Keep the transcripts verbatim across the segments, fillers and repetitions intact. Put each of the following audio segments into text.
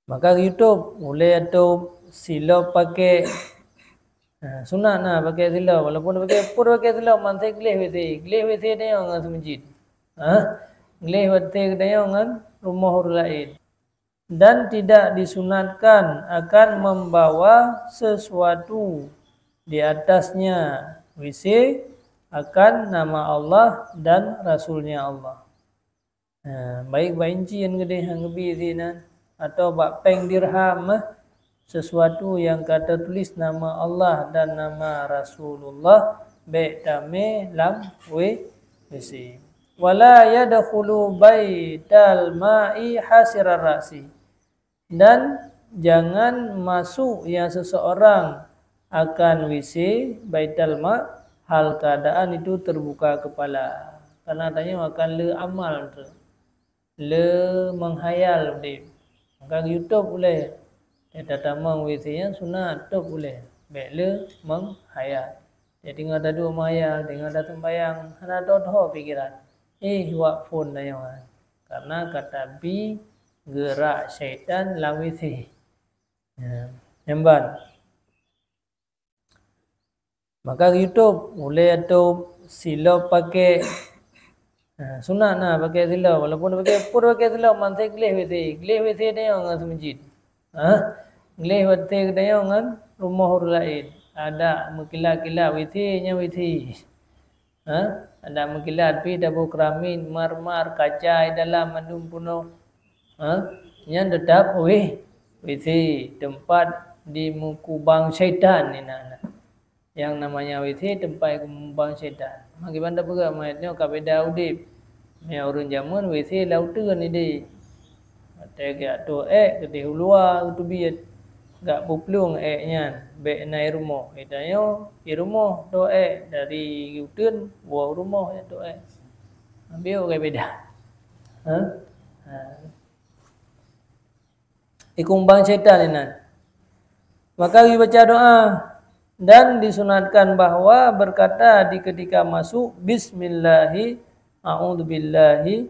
Maka YouTube, ulèe atau silop pakai. Ha, sunat na pakai silop. Walaupun pakai, pun pakai silop, man sép gleh WC. Gleh WC tanyoe ngon seumeujid. Ha? Gleh WC tanyoe ngon rumoh ureueng laén. Dan tidak disunatkan akan membawa sesuatu di atasnya WC akan nama Allah dan Rasulnya Allah. Ha, baik bak incin keudeh nyang geubi sinan, atau bak péng dirham, eh, sesuatu yang ka teutulis nama Allah dan nama Rasulullah, bèk tamè lam W-, WC. Wala yadkhulu baital ma'i hasirar ra'si. Dan jangan masuk ya seseorang akan WC, baital ma', hal keadaan itu terbuka kepala. Karena tanyoe akan le amal tu. Le menghayal udép. Maka YouTube ulèe. Tatamong WC nyang sunat, top ulèe. Bèk le menghayal. Jadi, teungoh taduek meuhayal, teungoh taseumbahyang, hana tho-tho pikiran. Eh, wak phôn tanyoe. Karena ka tabi geurak syaitan lam WC. Ya, nyang ban. Maka YouTube, ulèe atau silop pakai. Ha, sunat na pakai silop. Walaupun pakai, pun pakai silop, man sép gleh WC. Gleh WC tanyoe ngon seumeujid. Ha? Gleh WC tanyoe ngon rumoh ureueng laén. Adak meukilat-kilat WC nyan WC. Ha? Adak meukilat pih taboh keramik, marmar, kaca di dalam mandum peunoh. Ha? Nyan teutap W-, WC, teumpat dimeukubang syaitan inan. Nyang namanya WC teumpat kumubang syaitan. Meukiban tapeugah meuet nyoe ka beda udép. Meunyoe ureueng jameun WC lam uteuen idéh. Watèe geujak toh èk keudéh u luwa geuteubiet. Geujak peuplueng èk nyan, bèk na i rumoh. Geutanyoe i rumoh toh èk, dari uteuen woe u rumoh jak toh èk. Ambiek ka beda. Ha? Ha. Ikeumbang syaitan inan. Maka geubaca doa dan disunatkan bahwa berkata di ketika masuk, "Bismillahi, a'udzubillahi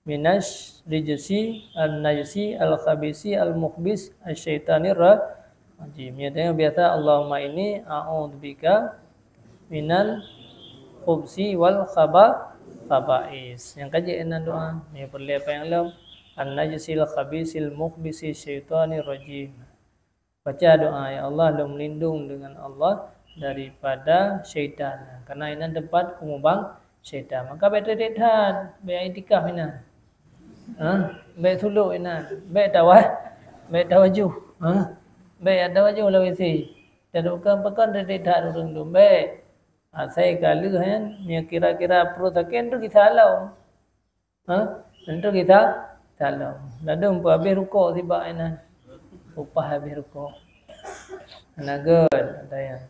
minasy rijsi an-najsi al-khabisi al-mukhbis asy-syaitanir ra-, rajim." Ya, biasa, "Allahumma inni a'udzubika minal khubsi wal khaba-, khaba'is." Nyang ka jeuet inan doa. Nyang peureulèe nyang lom, "An-najsil khabisil mukhbisi syaitanir rajim." Baca doa, "Ya Allah, lôn meulindong dengan Allah daripada syaitan." Karena inan teumpat kumubang syaitan. Maka bèk teudik that, bèk iktikaf inan. Ha? Bèk sulok inan, bèk tawa-, bèk tawajuh. Ha? Bèk tawajuh lam WC. Dan bukan pakon teudik that ureueng tu, bèk. Asai ka lheueh nyan, nyang kira-kira pruet sakét tu gisa lom. Ha? Nyan tu gisa, gisa lom. Ladôm peuhabéh rukok sibak inan. Upah habéh rukok. Hana göt, ada nyang.